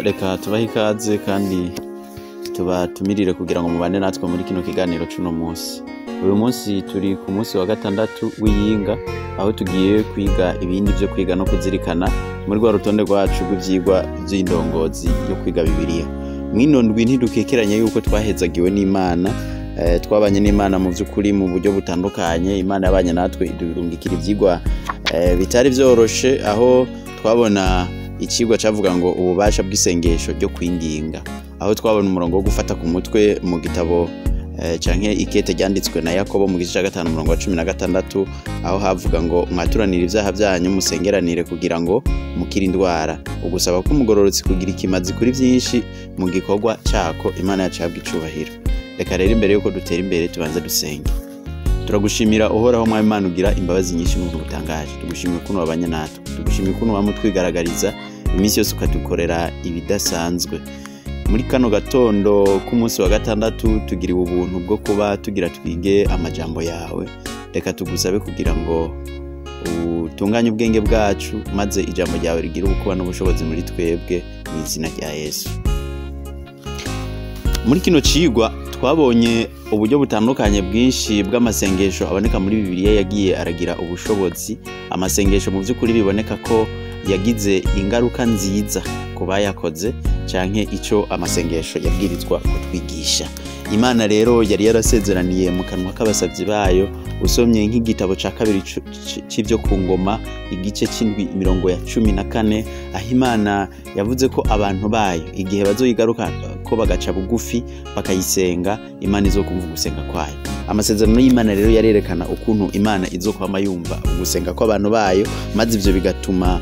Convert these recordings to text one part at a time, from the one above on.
Reka tubahe ikaze kandi tubatumirire kugira ngo mubane natwe muri kino kiganiro c'uno munsi. Uyu munsi turi ku munsi wa gatandatu w'iyinga, aho tugiye kwiga ibindi vyo kwiga no kuzirikana muri rwa rutonde rwacu rw'ivyigwa vy'indongozi yo kwiga Bibiliya. Mw'ino ndwi ntidukekeranye yuko twahezagiwe n'Imana, twabanye n'Imana mu vy'ukuri mu buryo butandukanye. Imana yabanye natwe idurungikira ivyigwa bitari vyoroshe, aho twabona icigwa cavuga ngo ububasha bw'isengesho ryo kwinginga, aho twabona umurongo wo gufata ku mutwe mu gitabo canke ikete ryanditswe na Yakobo mu gice ca 5 umurongo wa 16, aho havuga ngo mwaturanire ivyaha vyanyu musengeranire kugira ngo mukire indwara. Ugusaba k'umugororotsi kugira ikimazi kuri vyinshi mu gikorwa cako, Imana yacu ihabwe icubahiro. Reka rero imbere yuko dutera imbere tubanze dusenge. Turagushimira Uhoraho Mwami Imana ugira imbabazi nyinshi n'ubuntu butangaje. Tugushimiye ukuntu wabanye natwe, tugushimiye ukuntu wama utwigaragariza iminsi yose ukadukorera ibidasanzwe. Muri kano gatondo k'umunsi wa gatandatu tugiriwe ubuntu bwo kuba tugira twige amajambo yawe. Reka tugusabe kugira ngo utunganye ubwenge bwacu, maze ijambo ryawe rigire ubukuba n'ubushobozi muri twebwe, mu izina rya Yesu. Muri kino cigwa twabonye uburyo butandukanye bwinshi bw'amasengesho aboneka muri Bibiliya yagiye aragira ubushobozi. Amasengesho mu vy'ukuri biboneka ko yagize ingaruka nziza ku bayakoze, canke ico amasengesho yabwirizwa kutwigisha. Imana rero yari yarasezeraniye mu kanwa k'abasavyi bayo. Usomye nk'igitabo ca kabiri c'ivyo ku ngoma, igice c'indwi imirongo ya 14, aho Imana yavuze ko abantu bayo igihe bazoyigaruka ko bagaca bugufi bakayisenga, Imana izokumva ugusenga kwayo. Amasezerano y'Imana rero yarerekana ukuntu Imana izokwama yumva ugusenga kw'abantu bayo, maze ivyo bigatuma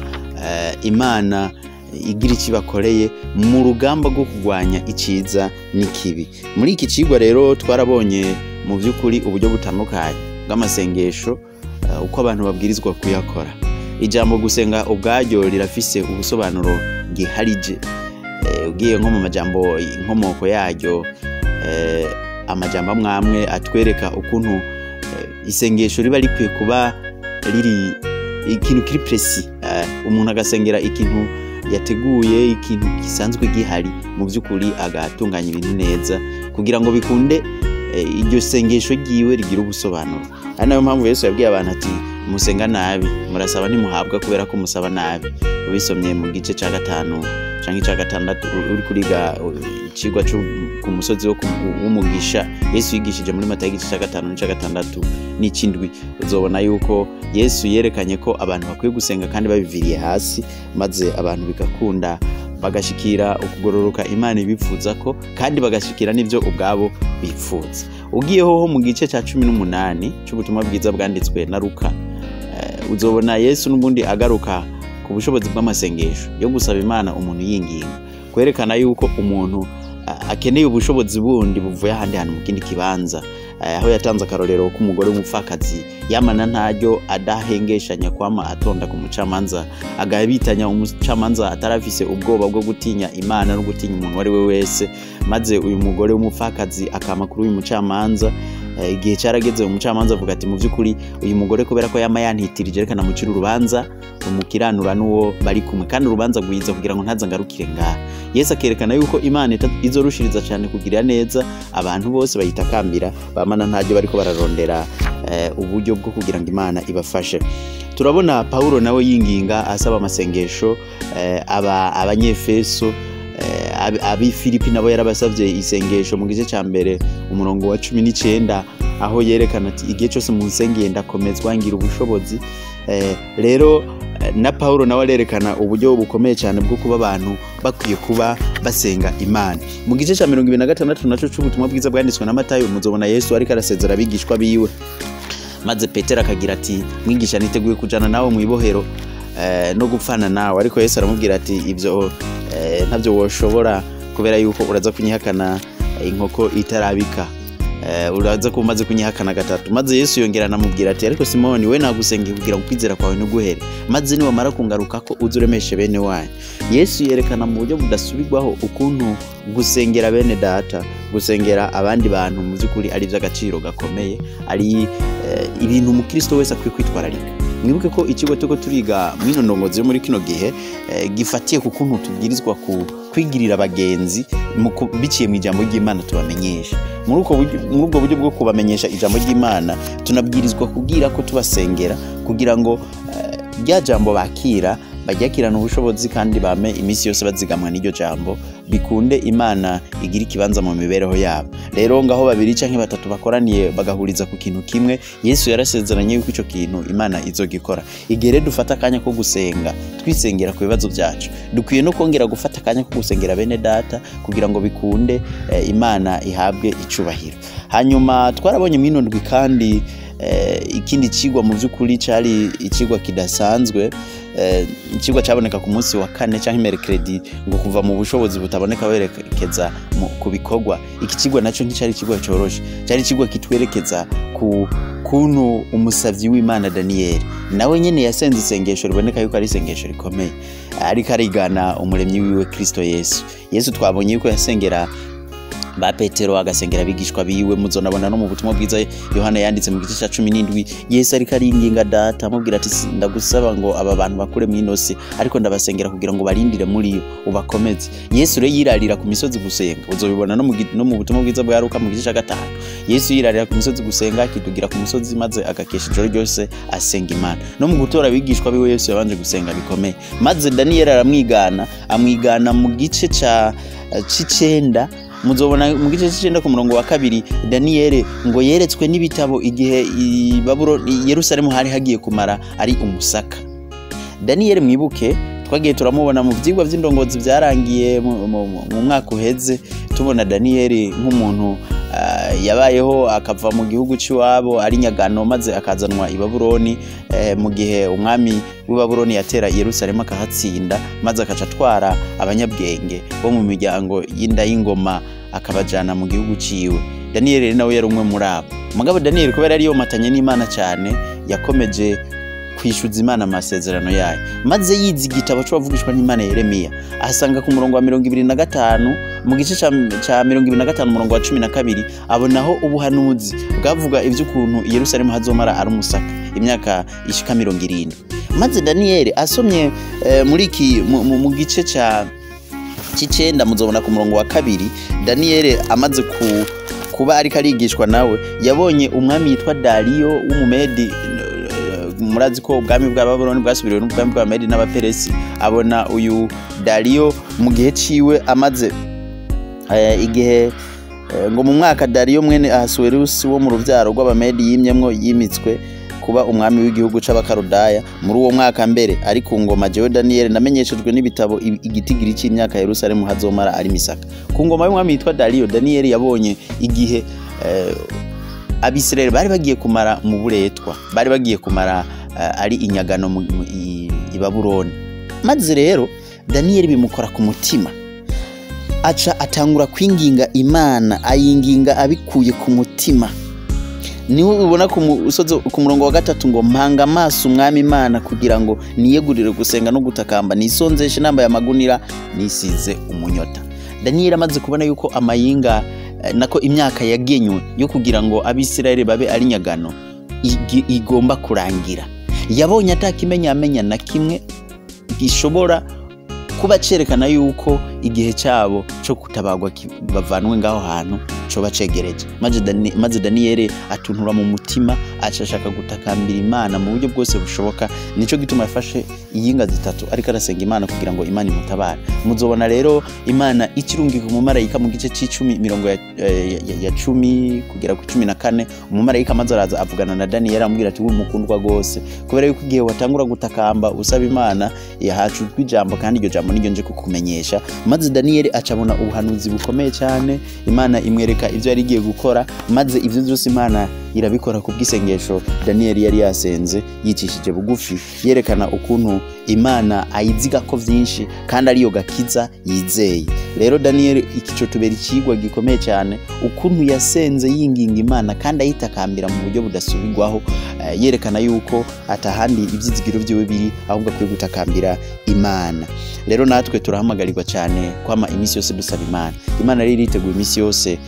Imana igira icyo ibakoreye mu rugamba rwo kurwanya iciza n'ikibi. Muri iki cigwa rero twarabonye mu vy'ukuri uburyo butandukanye bw'amasengesho, uko abantu babwirizwa kuyakora. Ijambo gusenga ubwaryo rirafise ubusobanuro bwiharije. Ugiye nko mu majambo inkomoko yaryo, amajambo amwamwe atwereka ukuntu isengesho riba rikwiye kuba riri ikintu kiri précis, umuntu agasengera ikintu yateguye, ikintu gisanzwe gihari, mu vy'ukuri agatunganya ibintu neza kugira ngo bikunde iryo sengesho ryiwe rigira ubusobanuro. Ari nayo mpamvu Yesu yabwiye abantu ati musenga nabi, murasaba ntimuhabwa kubera ko musaba nabi. Ubisomye mu gice ca 5 canke ca 6 uri kuriga icigwa co ku musozi w'umugisha Yesu yigishije muri Matayo igice ca 5 n'ica 6 n'icindwi, uzobona yuko Yesu yerekanye ko abantu bakwiye gusenga kandi babiviriye hasi, maze abantu bigakunda bagashikira ukugororoka Imana ibipfuza ko, kandi bagashikira n'ivyo ubwabo bipfuza. Ugiye hoho mu gice ca 18 c'ubutumwa bwiza bwanditswe na Luka, uzobona Yesu n'ubundi agaruka ku bushobozi bw'amasengesho yo gusaba Imana umuntu yinginga, kwerekana yuko umuntu akeneye ubushobozi bundi buvuye ahandi hantu mu kindi kibanza, aho yatanze akarorero k'umugore w'umupfakazi yamana ntaryo adahengeshanya kwama atonda ku mucamanza, agabitanya umucamanza atarafise ubwoba bwo gutinya Imana no gutinya umuntu uwo ari we wese, maze uyu mugore w'umupfakazi akama kuri uyu mucamanza. Igihe carageze umucamanza avuga ati mu vy'ukuri uyu mugore kubera ko yama yantitirije reka namucire urubanza umukiranura n'uwo bari kumwe, kandi urubanza rwiza kugira ngo ntaze ngarukire ngaha. Yesu akerekana yuko Imana izorushiriza cyane kugirira neza abantu bose bayitakambira bamana ntaryo bariko bararondera uburyo bwo kugira ngo Imana ibafashe. Turabona Paulo nawe yinginga asaba amasengesho, abanyefeso, abi Filipi nabo yarabasavye isengesho mu gice ca mbere umurongo wa 19, aho yerekana ati igihe cyose munsengeye ndakomezwa ngira ubushobozi. Rero na Paulo nawe arerekana uburyo bukomeye cyane bwo kuba abantu bakwiye kuba basenga Imana. Mu gice ca 26 naco c'ubutumwa bwiza bwanditswe na Matayo, muzobona Yesu ariko arasezera abigishwa biwe, maze Petero akagira ati mwigisha niteguye kujana nawe mu ibohero no gupfana nawe, ariko Yesu aramubwira ati ivyo ntavyo woshobora kubera yuko uraza kunyihakana inkoko itarabika, uraza kuba umaze kunyihakana gatatu. Maze Yesu yongera anamubwira ati ariko Simoni we nagusengeye kugira ngo kwizera kwawe ntiguhere, maze niwamara kungaruka ko uze uremeshe bene wanyu. Yesu yerekana mu buryo budasubirwaho ukuntu gusengera bene data, gusengera abandi bantu mu by'ukuri ari iby'agaciro gakomeye, ari ibintu umukristo wese akwiye kwitwararika. Mwibuke ko ikigo turiko turiga mwino ndongozi yo muri kino gihe gifatiye ku kuntu tubwirizwa kwigirira abagenzi biciye mu ijambo ry'Imana tubamenyesha. Muri ubwo buryo bwo kubamenyesha ijambo ry'Imana, tunabwirizwa kubwira ko tubasengera kugira ngo rya jambo bakira baryakirana ubushobozi kandi bame iminsi yose bazigamwa n'iryo jambo, bikunde Imana igira ikibanza mu mibereho yabo. Rero ngaho babiri canke batatu bakoraniye bagahuriza ku kintu kimwe, Yesu yarasezeranye yuko ico kintu Imana izogikora. Igihe rero dufata akanya ko gusenga twisengera ku bibazo byacu, dukwiye no kongera gufata akanya ko gusengera bene data kugira ngo bikunde Imana ihabwe icubahiro. Hanyuma twarabonye mwino ndwi kandi ikindi cigwa mu by'ukuri cari icigwa kidasanzwe, icigwa caboneka ku munsi wa kane canke mercredi, ngo kuva mu bushobozi butaboneka werekeza ku bikorwa. Iki cigwa naco nticari icigwa coroshe, cari icigwa kitwerekeza ku kuntu umusavyi w'Imana Daniel nawe nyene yasenze isengesho riboneka yuko ari isengesho rikomeye, ariko arigana umuremyi wiwe Kristo Yesu. Yesu twabonye yuko yasengera ba Petero, agasengera abigishwa biwe. Muzonabona no mu butumwa bwiza Yohana yanditse mu gice ca 17, Yesu ariko aringinga data amubwira ati ndagusaba ngo aba bantu bakure mw'inosi, ariko ndabasengera kugira ngo barindire muri yo ubakomeze. Yesu rero yirarira ku misozi gusenga, uzobibona no mu butumwa bwiza bwa Luka mu gice ca 5. Yesu yirarira ku misozi gusenga, akidugira ku musozi maze agakesha ijoro ryose asenga Imana. No mu gutora abigishwa biwe Yesu yabanje gusenga bikomeye, maze Daniel aramwigana, amwigana mu gice ca 9. Muzobona mu gice c'icenda ku murongo wa 2, Daniel ngo yeretswe n'ibitabo igihe Yerusalemu hari hagiye kumara ari umusaka. Daniel mwibuke twagiye turamubona mu vyigwa vy'indongozi vyarangiye mu mwaka uheze, tubona Daniel nk'umuntu yabayeho akava mu gihugu c'iwabo ari nyagano maze akazanwa i Babuloni, mu gihe umwami w'i Babuloni yatera Yerusalemu akahatsinda, maze akaca atwara abanyabwenge bo mu miryango y'inda y'ingoma akabajana mu gihugu ciwe. Daniel nawe yari umwe muri abo. Mugabo Daniel kubera yari yomatanye n'Imana cyane, yakomeje kwishuza Imana amasezerano yayo, maze yize igitabo c'abavugishwa n'Imana Yeremiya, ahasanga ku murongo wa 25 mu gice ca 25 umurongo wa 12, abonaho ubuhanuzi bwavuga ivy'ukuntu Yerusalemu hazomara ari umusaka imyaka ishika 70. Maze Daniel asomye muri iki mu gice ca 9, muzobona ku murongo wa 2, Daniel amaze kuba ariko arigishwa nawe, yabonye umwami yitwa Dariyo w'umumedi. Murazi ko ubwami bwa Babuloni bwasubiriwe n'ubwami bwa Medi n'Abaperesi. Abona uyu Dariyo mu gihe ciwe amaze igihe ngo mu mwaka Dariyo mwene Ahasuwerusi wo mu ruvyaro rw'Abamedi yimyemwo yimitswe kuba umwami w'igihugu c'Abakaludaya. Muri uwo mwaka mbere ari ku ngoma, jewe Daniel namenyeshejwe n'ibitabo igitigiri c'imyaka Yerusalemu hazomara ari misaka. Ku ngoma y'umwami yitwa Dariyo, Daniel yabonye igihe Abisirayeli bari bagiye kumara mu buretwa, bari bagiye kumara ari inyagano i Babuloni. Maze rero Daniel bimukora ku mutima, aca atangura kwinginga Imana, ayinginga abikuye ku mutima. Niho ubona ku murongo wa 3 ngo mpanga amaso umwami Imana kugira ngo niyegurire gusenga no gutakamba, nisonzeshe nambaye amagunira, nisize umunyota. Daniel amaze kubona yuko amayinga nako imyaka yagenywe yo kugira ngo Abisirayeli babe ari nyagano igomba kurangira, yabonye atakimenya amenya na kimwe gishobora kuba cerekana yuko igihe cyabo cyo kutabagwa bavanwe ngaho hantu coba cegereje. Maze Daniel atuntura mu mutima, acashaka gutakambira Imana mu buryo bwose bushoboka. Nico gituma yafashe iyinga zitatu ariko arasenga Imana kugira ngo Imana imutabare. Muzobona rero Imana ikirungika umumarayika mu gice c'icumi mirongo ya 10 kugera ku 14, umumarayika maze araza avugana na Daniel amubwira ati mukundwa gose, kubera yuko igihe watangura gutakamba usaba Imana yahacujwe ijambo, kandi iryo jambo niryo nje kukumenyesha. Maze Daniel acabona ubuhanuzi bukomeye cyane, Imana imwereka ivyo yari igiye gukora, maze ivyo byose Imana irabikora ku bw'isengesho Daniel yari yasenze yicishije bugufi, yerekana ukuntu Imana ayiziga ko vyinshi kandi ariyo gakiza yizeye. Rero Daniel ikico tubera ikigwa gikomeye cyane, ukuntu yasenze yinginga Imana kandi ayitakambira mu buryo budasubirwaho, yerekana yuko atahandi ivyizigiro vyiwe biri, ahubwo akwiye gutakambira Imana. Rero natwe turahamagarirwa cyane kwama imisi yose dusaba Imana. Imana rero iriteguye imisi yose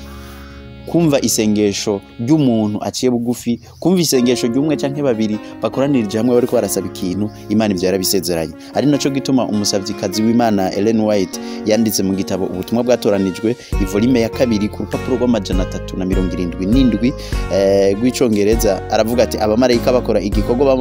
Kumva isengesho ry'umuntu aciye bugufi, kumva isengesho ry'umwe canke babiri bakoranirije hamwe bariko barasaba ikintu, Imana ivyo yarabisezeranye. Ari naco gituma umusavyikazi w'Imana Ellen White yanditse mu gitabo Ubutumwa bwatoranijwe, ivolume ya 2 ku rupapuro rw'377 rw'icongereza, aravuga ati abamarayika bakora igikorwa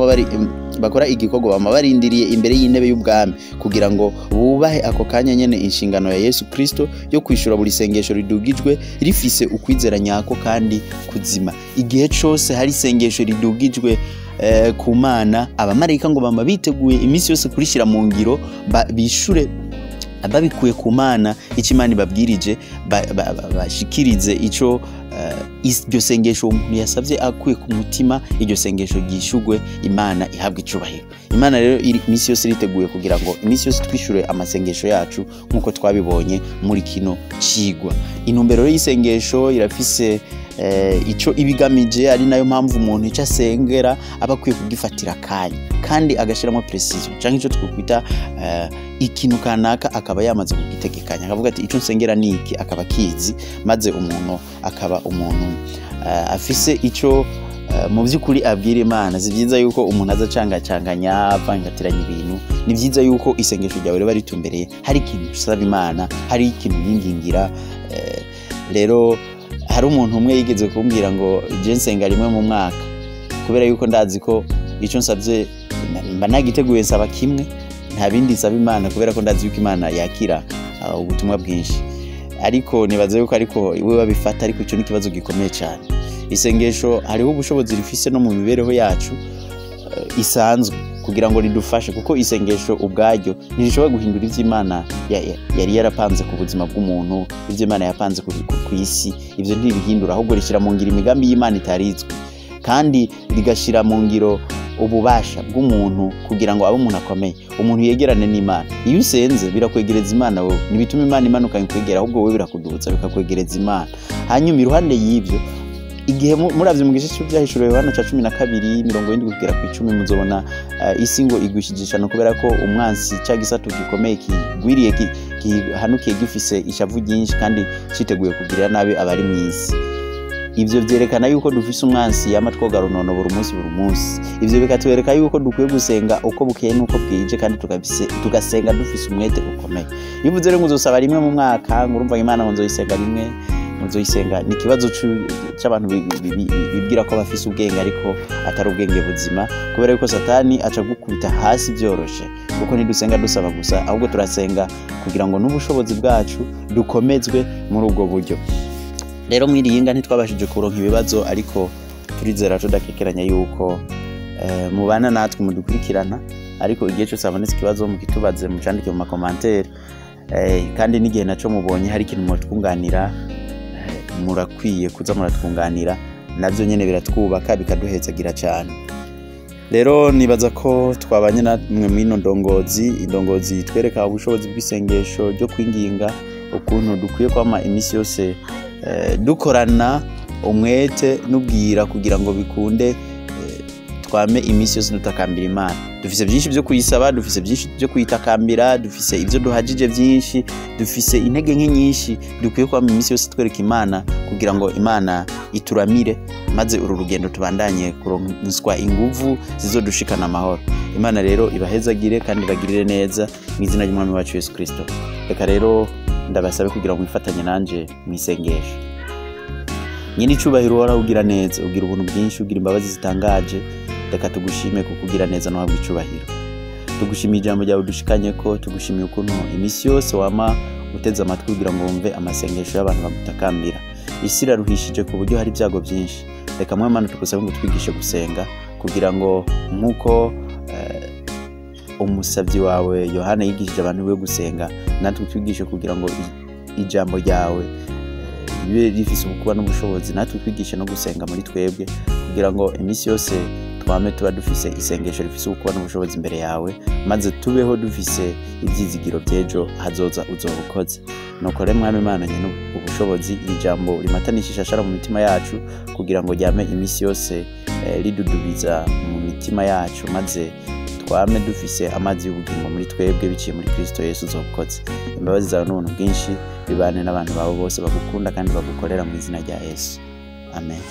bakora igikorwa bama barindiriye imbere y'intebe y'ubwami kugira ngo bubahe ako kanya nyene inshingano ya Yesu Kristo yo kwishura buri sengesho ridugijwe rifise ukwizera nyako kandi kuzima. Igihe cose hari isengesho ridugijwe ku Mana, abamarayika ngo bama biteguye iminsi yose kurishira mu ngiro, bishure babikuye ku Mana icyo Imana ibabwirije, bashikirize ico iryo sengesho umuntu yasavye akuye ku mutima, iryo sengesho ryishugwe, Imana ihabwe icubahiro. Imana rero iminsi yose iriteguye kugira ngo iminsi yose twishure amasengesho yacu nk'uko twabibonye muri kino cigwa. Intumbero y'isengesho irafise ico ibigamije, ari nayo mpamvu umuntu ico asengera aba akwiye kugifatira akanya kandi agashiramo precision, canke ico twokwita ikintu kanaka akaba yamaze kugitegekanya, akavuga ati ico nsengera ni iki, akaba akizi, maze umuntu akaba umuntu afise ico mu by'ukuri abwira Imana. Si byiza yuko umuntu aza acangacanganya avangatiranya ibintu. Ni byiza yuko isengesho ryawe riba ritumbereye, hari ikintu usaba Imana, hari ikintu yingingira. Rero hari umuntu umwe yigeze kumbwira ngo je nsenga rimwe mu mwaka, kubera yuko ndazi ko ico nsavye mba nagiteguye, nsaba kimwe, nta bindi nsaba Imana, kubera ko ndazi yuko Imana yakira ubutumwa bwinshi. Ariko nibaza yuko ariko iwe babifata, ariko ico ni ikibazo gikomeye cyane. Isengesho hariho ubushobozi rifise no mu mibereho yacu isanzwe kugira ngo ridufashe, kuko isengesho ubwaryo ntirishobora guhindura ivyo Imana yari yarapanze ku buzima bw'umuntu, ivyo Imana yapanze ku isi, ivyo ntibihindura, ahubwo rishyira mu ngiro imigambi y'Imana itarizwe, kandi rigashira mu ngiro ububasha bw'umuntu kugira ngo abe umuntu akomeye, umuntu yegerane n'Imana. Iyo usenze birakwegereza Imana wowe, ntibituma Imana imanuka ikwegera, ahubwo wowe birakudutsa bikakwegereza Imana. Hanyuma iruhande y'ivyo, igihe muravye mu gice cy'ivyahishuriwe Yohana ca 12:70 kugera ku 10, muzobona isi ngo igwishijishano kubera ko umwansi ca gisatu gikomeye kigwiriye gihanukiye gifise ishavu ryinshi kandi citeguye kugirira nabi abari mw'isi. Ivyo vyerekana yuko dufise umwansi yama twoga runono buri munsi buri munsi. Ivyo bikatwereka yuko dukwiye gusenga uko bukeye nuko bwije, kandi tugasenga dufise umwete ukomeye. Iyo uvuze rero ngo uzosaba rimwe mu mwaka, ngo urumva Imana ngo nzoyisenga rimwe, nzoyisenga, ni ikibazo c'abantu bibwira ko bafise ubwenge ariko atari ubwenge buzima, kubera yuko Satani aca gukubita hasi byoroshe. Kuko ntidusenga dusaba gusa, ahubwo turasenga kugira ngo n'ubushobozi bwacu dukomezwe muri ubwo buryo. Rero mwiriyinga ntitwabashije kuronka ibibazo, ariko turizera tudakekeranya yuko mubana natwe mudukurikirana, ariko igihe cyose habonetse ikibazo mukitubaze, mucandike mu makomantere, kandi n'igihe naco mubonye hari ikintu mwotwunganira, murakwiye kuza muratwunganira, navyo nyene biratwubaka bikaduhezagira cyane. Rero nibaza ko twabanye namwe mwino ndongozi, indongozi itwereka ubushobozi bw'isengesho ryo kwinginga, ukuntu dukwiye kwama iminsi yose dukorana umwete n'ubwira kugira ngo bikunde, twame iminsi yose dutakambira Imana. Dufise byinshi byo kuyisaba, dufise byinshi byo kuyitakambira, dufise ivyo duhajije byinshi, dufise intege nke nyinshi, dukwiye kwama iminsi yose twereka Imana kugira ngo Imana ituramire, maze uru rugendo tubandanye kuronswa inguvu zizodushikana amahoro. Imana rero ibahezagire kandi ibagirire neza mu izina ry'Umwami wacu Yesu Kristo. Reka rero ndabasabe kugira ngo mwifatanye nanje mu isengesho. Nyine icubahiro uhoraho ugira neza, ugira ubuntu bwinshi, ugira imbabazi zitangaje. Reka tugushime kuko ugira neza no habwa icubahiro. Tugushimiye ijambo ryawe dushikanye ko, tugushimiye ukuntu iminsi yose wama uteze amatwi kugira ngo wumve amasengesho y'abantu bagutakambira. Isi iraruhishije ku buryo hari ibyago byinshi. Reka mwe Mana tugusabe ngo twigishe gusenga kugira ngo nk'uko umusavyi wawe Yohana yigishije abantu be gusenga, natwe twigishe kugira ngo ijambo ryawe ribe rifise ubukuba n'ubushobozi, natwe twigishe no gusenga muri twebwe kugira ngo iminsi yose twame tuba dufise isengesho rifise ubukuba n'ubushobozi imbere yawe, maze tubeho dufise ivyizigiro vy'ejo hazoza uzoba ukoze. Nuko rero Mwami Imana nyene ubushobozi, iri jambo rimatanisha ishashara mu mitima yacu kugira ngo ryame iminsi yose ridudubiza mu mitima yacu, maze Twame dufise amazi y'ubugingo muri twebwe biciye muri Kristo Yesu. Uzobukoze. Imbabazi zawe n'ubuntu bwinshi bibane n'abantu bawe bose bagukunda kandi bagukorera, mu izina rya Yesu, amen.